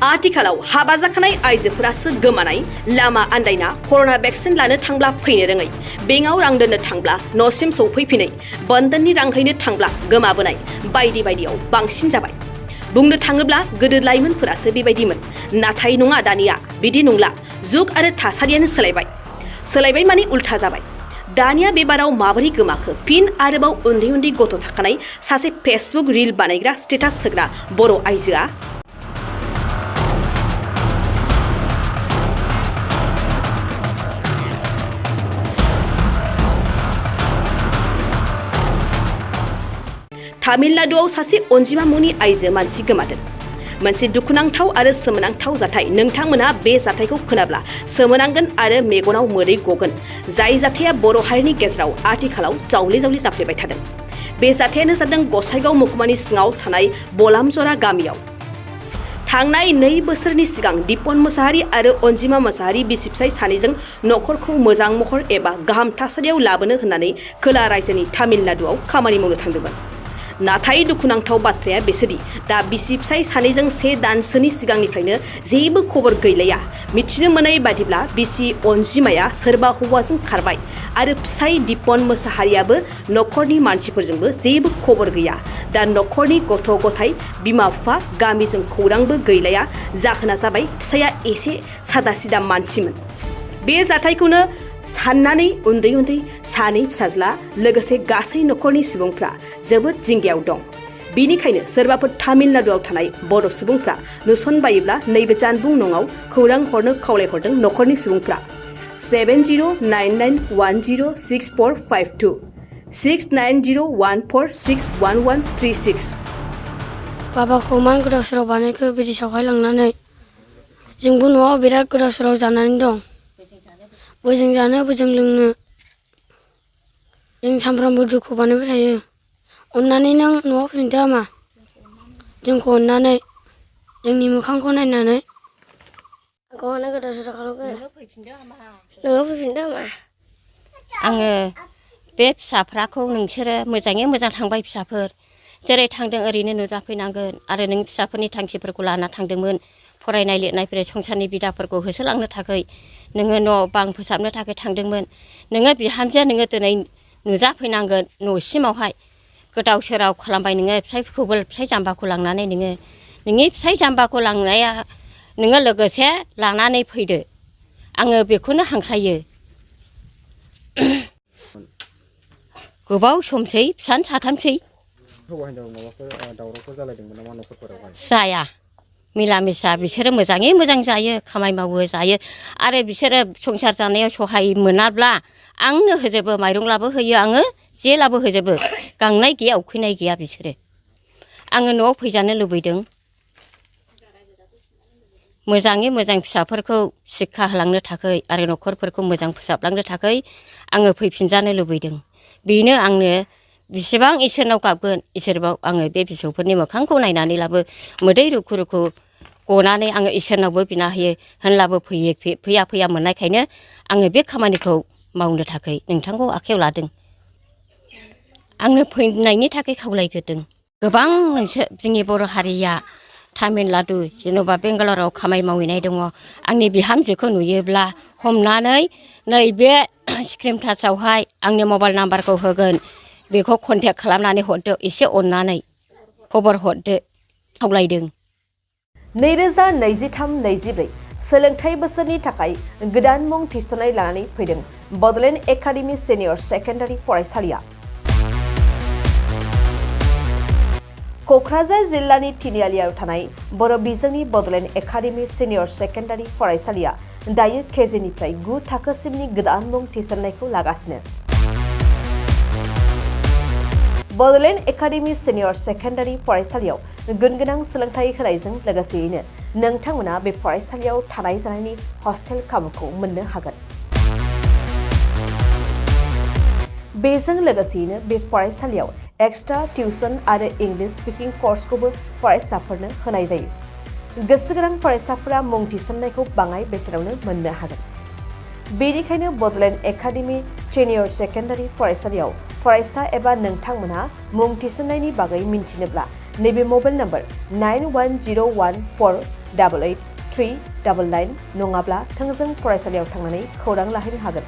आथिखालाव हाबा जाखानाय आइजोफोरासो गोमानाय लामा आन्दायना कर'ना भेक्सिन लानो थांब्ला फैनो रोङै बेंकआव रां दोननो थांब्ला न'सिम सौफैफिनै बन्दननि रां हैनो थांब्ला गोमाबोनाय बायदि बायदियाव बांसिन जाबाय। बुंनो थाङोब्ला गोदो लाइमोनफोरासो बेबायदिमोन, नाथाय नङा दानिया बिदि नंला। जुग आरो थासारियानो सोलायबाय माने उल्था जाबाय। दानिया बे बाराव माबोरै गोमाखो फिन आरोबाव उन्दै उन्दै गथ' थाखानाय सासे फेसबुक रिल बानायग्रा स्टेटास होग्रा बर' आइजोआ तामिलनाडुआव सासे अनजिमा मुंनि आइजो मानसि गोमादों। मोनसे दुखुनांथाव आरो सोमोनांथाव जाथाय। नोंथांमोनहा बे जाथायखौ खोनाब्ला सोमोनांगोन आरो मेगनाव मोदै गगोन। जाय जाथाया बर' हारिनि गेजेराव आथिखालाव जावले जाफ्लेबाय थादों। बे जाथायानो जादों गसाइगाव महकुमानि सिङाव थानाय बलामजरा गामियाव। थांनाय 2 बोसोरनि सिगां दिपन मोसाहारि आरो अनजिमा मोसाहारि बिसि फिसाय सानैजों न'खरखौ मोजां महर एबा गाहाम थासारियाव लाबोनो होननानै खोला रायजोनि तामिलनाडुआव खामानि मावनो थांदोंमोन। नाथाय दुखुनांथाव बाथ्राया बेसोदि दा बिसि फिसाय सानैजों 1 दानसोनि सिगांनिफ्रायनो जेबो खबर गैलाया। मिथिनो मोननाय बादिब्ला बिसि अनजिमाया सोरबा हौवाजों खारबाय आरो फिसाय दिपन मोसाहारियाबो न'खरनि मानसिफोरजोंबो जेबो खबर गैया। दा न'खरनि गथ' गथाय बिमा बिफा गामिजों खौरांबो गैलाया। जाहोना जाबाय फिसाया एसे सादा सिदा मानसिमोन। बे जाथायखौनो साननानै उन्दै सानै फिसाज्ला लोगोसे गासै न'खरनि सुबुंफ्रा जोबोद जिंगायाव दं। बेनिखायनो सोरबाफोर तामिलनाडुआव थानाय बर' सुबुंफ्रा नुसनबायोब्ला नैबे जानबुं नङाव खौरां हरनो खावलायहरदों न'खरनि सुबुंफ्रा 7099106452 6901461136। बाबाखौ मान गोदाव सोराव बानायखो बिदि सावहाय लांनानै जोंबो न'आव बिराद गोदाव सोराव जानानै दं। बोजों जानो बोजों लोंनो जों सामफ्रामबो दुखु बानायबाय थायो। अन्नानै नों न'आव फैफिनदो हामा। जोंखौ अन्नानै जोंनि मोखांखौ नायनानै आंखौ गोदाव सोराव खालामखो। नोङो फैफिनदो हामा। आङो बे फिसाफ्राखौ नोंसोरो मोजाङै मोजां थांबाय फिसाफोर। जेरै थांदों ओरैनो नुजाफैनांगोन आरो नों फिसाफोरनि थांखिफोरखौ लाना थांदोंमोन। फरायनाय लिरनायफोर संसारनि बिदाफोरखौ होसोलांनो थाखाय नोङो न' बां फोसाबनो थाखाय थांदोंमोन। नोङो बिहामजो नोङो दिनै नुजाफैनांगोन न'सिमावहाय। गोदाव सोराव खालामबाय नोङो फिसायफोरखौबो फिसाय जाम्बाखौ लांनानै नोंनि फिसाय जाम्बाखौ लांनाया नोङो लोगोसे लानानै फैदो। आङो बेखौनो हांख्रायो। गोबाव समसै फिसानो साथामसै। जाया मिला मिसा बिसोरो मोजाङै मोजां जायो, खामानि मावो जायो आरो बिसोरो संसार जानायाव सहाय मोनाब्ला आंनो होजोबो। माइरंलाबो होयो आङो, जेलाबो होजोबो। गांनाय गैया उखैनाय गैया बिसोरो। आङो न'आव फैजानो लुबैदों। मोजाङै मोजां फिसाफोरखौ शिक्षा होलांनो थाखाय आरो न'खरफोरखौ मोजां फोसाबलांनो थाखाय आङो फैफिनजानो लुबैदों। बेनो आंनो बेसेबां इसोरनाव गाबगोन। इसोरनाव आङो बे फिसौफोरनि मोखांखौ नायनानैब्लाबो मोदै रुखु रुखु गनानै आङो इसोरनावबो बिना होयो। होनब्लाबो फैया मोननायखायनो आङो बे खामानिखौ मावनो थाखाय नोंथांखौ आखायाव लादों। आंनो फैनायनि थाखाय खावलायग्रोदों। गोबां जोंनि बर' हारिया तामिलनाडु जेन'बा बेंगालराव खामानि मावहैनाय दङ। आंनि बिहामजोखौ नुयोब्ला हमनानै नैबे स्क्रिन टाचावहाय आंनि मबाइल नाम्बारखौ होगोन। बेखौ कन्टेक्ट खालामनानै हरदो। एसे अननानै खबर हरदो खावलायदों। 2023-24 सोलोंथाइ बोसोरनि थाखाय गोदान मुं थिसननाय लानानै फैदों बड'लेण्ड एकाडेमि सिनियर सेकेन्डारि फरायसालिया। क'क्राझार जिल्लानि तिनिआलियाव थानाय बर' बिजोंनि बड'लेण्ड एकाडेमि सिनियर सेकेन्डारि फरायसालिया दायो केजिनिफ्राय 9 थाखोसिमनि गोदान मुं थिसननायखौ लागासिनो। बड'लेण्ड एकाडेमि सिनियर सेकेन्डारि फरायसालियाव गुन गोनां सोलोंथाइ होनायजों लोगोसेयैनो नोंथांमोना बे फरायसालियाव थानाय जानायनि हस्टेल खाबुखौ मोननो हागोन। बेजों लोगोसेयैनो बे फरायसालियाव एक्सट्रा टिउसन आरो इंलिश स्पिकिं कर्सखौबो फरायसाफोरनो होनाय जायो। गोसो गोनां फरायसाफोरा मुं थिसननायखौ बाङाय बेसेनावनो मोननो हागोन। बेनिखायनो बड'लेण्ड एकाडेमि सिनियर सेकेन्डारि फरायसालियाव फरायसा एबा नोंथांमोनहा मुं थिसननायनि बागै मिन्थिनोब्ला नैबे मबाइल नम्बर 9101488399 नङाब्ला थोंजों फरायसालियाव थांनानै खौरां लाहैनो हागोन।